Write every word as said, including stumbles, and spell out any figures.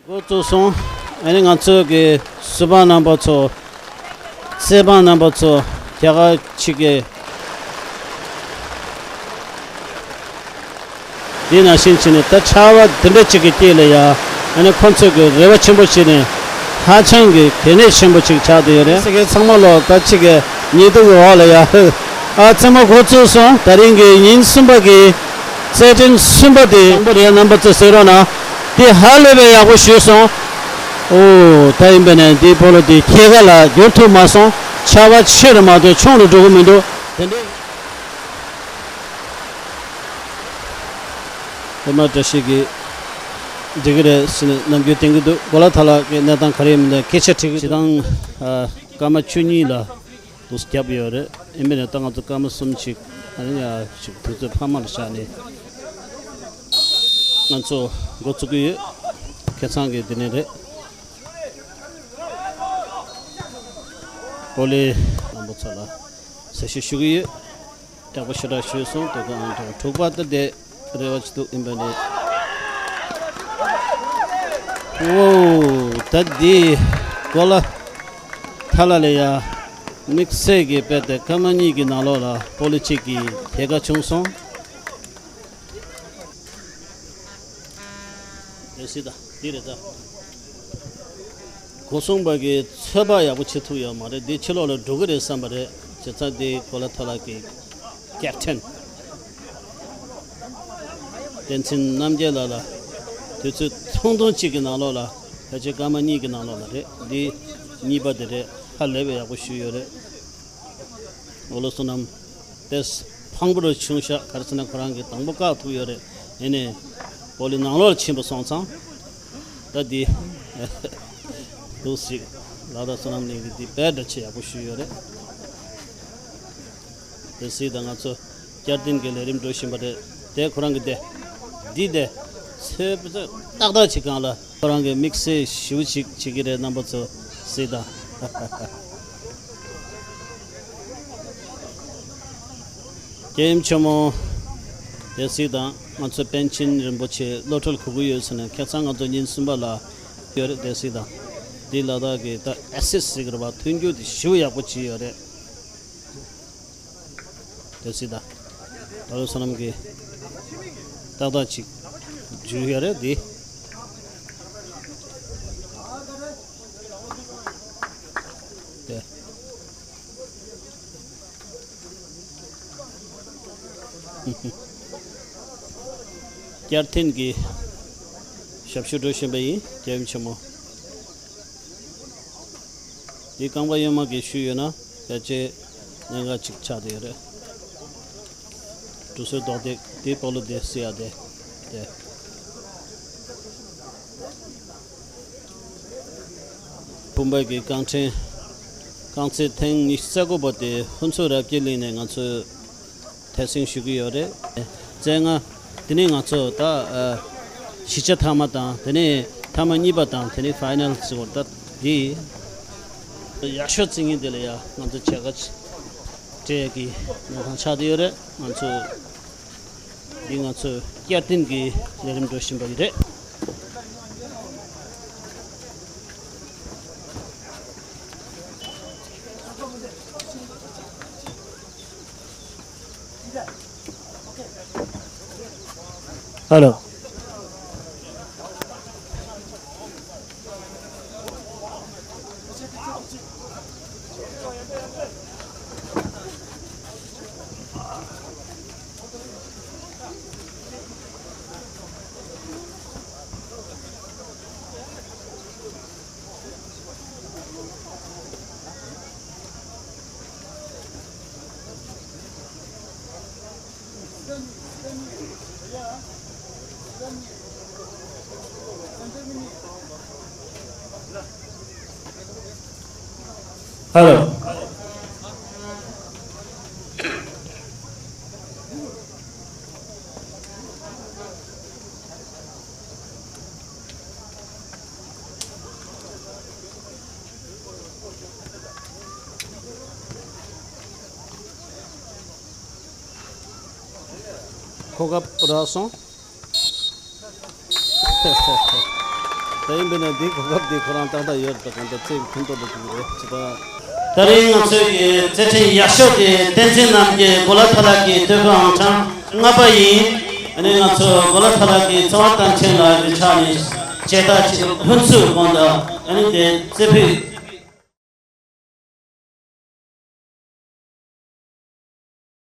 འགོ་བཙུགས་སོང་། ཨ་ནི་ང་ཚོའི་གི་སུ་པ་རྣམ་པ་ཚོ། རྩེད་འབངས་རྣམ་པ་ཚོ། རྒྱ་གར་ཆིག་གི། དེ་ནང་བཞིན་བྱས་ནས་ད་ཆར་པ་འདི་འདྲ་ཅིག་གི་དཀྱིལ་ལ་ཡ། ཨ་ནི་ཁོ་ཚོས་གི་རེ་བ་ཆེན་པོ་བྱས་ནས་ཧ་ཅང་གི་གལ་གནད་ཆེན་པོ་ཅིག་ཆགས་བསྡད་ཡོད་རེད། ས་དགེ་ཚང་མ་ལོ་ད་ཅིག་གི་ཉེས་འདུག་གི་འོག་ལ་ཡ། ཨ་རྩེད་མོ་འགོ་བཙུགས་སོང་། ད་རིང་གི་ཉིན་གསུམ་པ་གི་རྩེད་འགྲན་གསུམ་པ་དེ་དང་པོ་རེད། རྣམ་པ་ཚོས་གཟིགས་རོགས་གནང་། དེ་ཧ་ལས་པའི་ཡག་པོ་ཞུས་སོང་། ཨོ་ད་ཡིན་པ་ནས་འདིའི་སྤོ་ལོ་དེ་ཁྱེད་ཀ་ལ་འགྱུར་ཐུབ་མ་སོང་། ཆར་པ་ཆེ་རུ་མ་གཏོགས་ཆུང་རུ་འགྲོ་གི་མི་འདུག་དེ་འདྲའི། ཧེ་མ་བཀྲ་ཤིས་ཀྱིས་འགྲིག་གི་རེད་ཟེར་ནས་ནམ་རྒྱུན་བསྟན་གྱི་འདུག་གོ་ལ་ཐ་ལག་གི་གནས་སྟངས་ག་རེ་ཡིན་མིན་དང་སྐད་ཆ་དྲི་གི་འདུག་སྤྱིར་བཏང་ཨ་སྐར་མ་བཅུ་གཉིས་ལ་དུས་བརྒྱབ་ཡོད་རེད། ཡིན་པ་ནས་ད་ང་ཚོ་སྐར་མ་གསུམ་ཅིག་ཨ་ནི་ཡ་ཞིག་དུས་ཚོད་འཕར་མ་ལ་བཞག་ནས་ང་ཚོ་འགོ་བཙུགས་ཀྱི་ཡོད། ཁ་སང་གི་དེ་ནས་རེད། སྤོ་ལོའི་རྣམ་པ་ཚོ་ལ་གཟིགས་ཞིབ་ཞུ་གི་ཡོད། ཡག་པོ་ཞེ་དྲག་ཞུས་སོང་། དོ་དགོང་ཨང་གྲངས་དྲུག་པ་ད་དེ་རེ་བ་ཅིག་འདུག་ཡིན་པ་ནས། ཨོ། ད་འདི་གོ་ལ་ཐ་ལ་ལ་ཡ་དམིགས་བསལ་གྱི་དཔེ་དེ་སྐར་མ་གཉིས་ཀྱི་ནང་ལོགས་ལ་སྤོ་ལོ་གཅིག་གི་རྒྱལ་ཁ་བྱུང་སོང་། དེ་སྲིད་ད་འདི་རེད་ད། གོ་སོང་པ་གི་ཚོད་དཔག་ཡག་པོ་བྱེད་ཐུབ་ཡོད་མ་རེད། འདི་ཕྱི་ལོགས་ལ་འགྲོ་གི་རེད་བསམ་པ་རེད། བྱས་ཙང་འདི་གོ་ལ་ཐ་ལ་གི་ཀེབ་ཊེན་བསྟན་འཛིན་རྣམ་རྒྱལ་ལགས་ལ་དུས་ཚོད་ཐུང་ཐུང་གཅིག་གི་ནང་ལོགས་ལ་ཕལ་ཆེར་སྐར་མ་གཉིས་ཀྱི་ནང་ལོགས་ལ་རེད། འདི་གཉིས་པ་དེ་རེད། ཧ་ལས་པའི་ཡག་པོ་ཞུས་ཡོད་རེད། འོ་ལོ་བསོད་ནམས་ཏེས་ཕངས་པོ་རུ་བྱུང་ཤག་ག་རེ་ཟེར་ན་ཁོ་རང་གིས་དང་པོ་བཀག་ཐུབ་ཡོད་རེད། ཡིན་ནའི་སྤོ་ལོའི་ནང་ལོགས་ཕྱིན་པ་སོང་ཙང་ད་འདི་འདུག་ཞིག་ལ་ད་བསོད་ནམས་གླིང་གིས་འདི་དཔེ་འདྲ་ཆེ་ཡག་པོ་ཞུས་ཡོད་རེད། དེ་སྲིད་ད་ང་ཚོ་བསྐྱར་ལྡན་གྱི་ལས་རིམ་འགྲོ་བཞིན་པ་རེད། དེ་ཁོ་རང་གི་དེ་འདི་དེ་ཚོད་ཏག་ཏག་ཅིག་སྒང་ལ། ཁོ་རང་གི་དམིགས་བསལ་ཞེ་པོ་ཅིག་བྱེད་ཀྱི་རེད། རྣམ་པ་ཚོ་གཟིགས་དང་། རྒྱལ་ཡུམ་ཆེན་མོ་དེ་གཟིགས་དང་། ང་ཚོ་པཎ་ཆེན་རིན་པོ་ཆེ་གློད་གྲོལ་གོ་གི་ཡོད་ཟེར་ནས་ཁ་སང་ང་ཚོ་ཉིན་གསུམ་པ་ལ་ཡོད་རེད། དེ་གཟིགས་དང་། འདི་ལ་དྭགས་ཀྱི་ད་ཨེ་སི་ཟེར་གི་རེད་པ། མཐུན་འགྱུར་དེ་ཞེ་པོ་ཡག་པོ་བྱས་ཡོད་རེད། དེ་སྲིད་ད། ད་ལོ་བསོད་ནམས་ཀྱིས་ཏག་ཏག་ཅིག་འཇུས་ཡོད་རེད་དེ། དེ། བསྐྱར་འཐེན་གྱི་ཞབས་ཞུ་འགྲོ་བཞིན་པ་ཡིན། རྒྱལ་ཡུམ་ཆེན་མོ། འདི་རྐང་པ་གཡོན་མ་གིས་ཞུས་ཡོད་ན་ཕལ་ཆེར་གནད་འགག་ཅིག་ཆགས་བསྡད་ཡོད་རེད། གྲུ་སོའི་རྡོག་རྡེག་དེ་སྤོ་ལོ་དེ་སྲིད་ཡ་དེ་དེ། བུམ་པ་གི་རྐང་འཕྲིན་རྐང་རྩེད་ཐེངས་ཉི་ཤུ་རྩ་དགུ་པ་དེ་ཧུན་སུར་རབ་རྒྱས་གླིང་ནས་ང་ཚོས་དད་སེམས་ཞུ་གི་ཡོད་རེད། རྩེ་ལྔ། དེ་ནས་ང་ཚོ་ད་ཨ་བཞི་ཆ་ཐ་མ་དང་། དེ་ནས་ཐ་མ་གཉིས་པ་དང་། དེ་ནས་ཕའི་ནལ་ཟེར་བ་ད་འདི་ཡག་ཤོས་རྩེ་མཁན་དེ་ལ་ཡ་ང་ཚོ་བྱ་དགའ་སྤྲད་ཀྱི་གནས་སྟངས་ཆགས་བསྡད་ཡོད་རེད། ང་ཚོ་འདི་ང་ཚོ་བསྐྱར་འཐེན་གྱི་ལས་རིམ་འགྲོ་བཞིན་པ་ཡིན་རེད། ཧ་ལོ། ཧ་ལོ། གོ་སྐབས་རག་སོང་། ཡིན་པས་ན་འདིའི་གོ་སྐབས་འདི་ཁོ་རང་ཏག་ཏག་ཡོད་པ་གང་ལྟར་ཚེ་ཁུངས་གཏོགས་པ་ཅིག་རེད་ཅེས་དང་། ད་རིང་ང་ཚོའི་གི་རྩེད་འགྲན་ཡག་ཤོས་དེ་བསྟན་འཛིན་རྣམ་རྒྱལ་གོ་ལ་ཐ་ལག་གི་སྟོད་གོས་ཨང་གྲངས་ལྔ་པ་ཡིན། ཨ་ནི་ང་ཚོ་གོ་ལ་ཐ་ལག་གི་ཚོང་བ་རྟ་མགྲིན་ལགས་ཀྱི་ཕྱག་ནས་མཇལ་དར་ཅིག་ལྷུན་ཚུགས་དགོངས་དག་ཨ་ནི་དེ་རྩེ་ཕུད་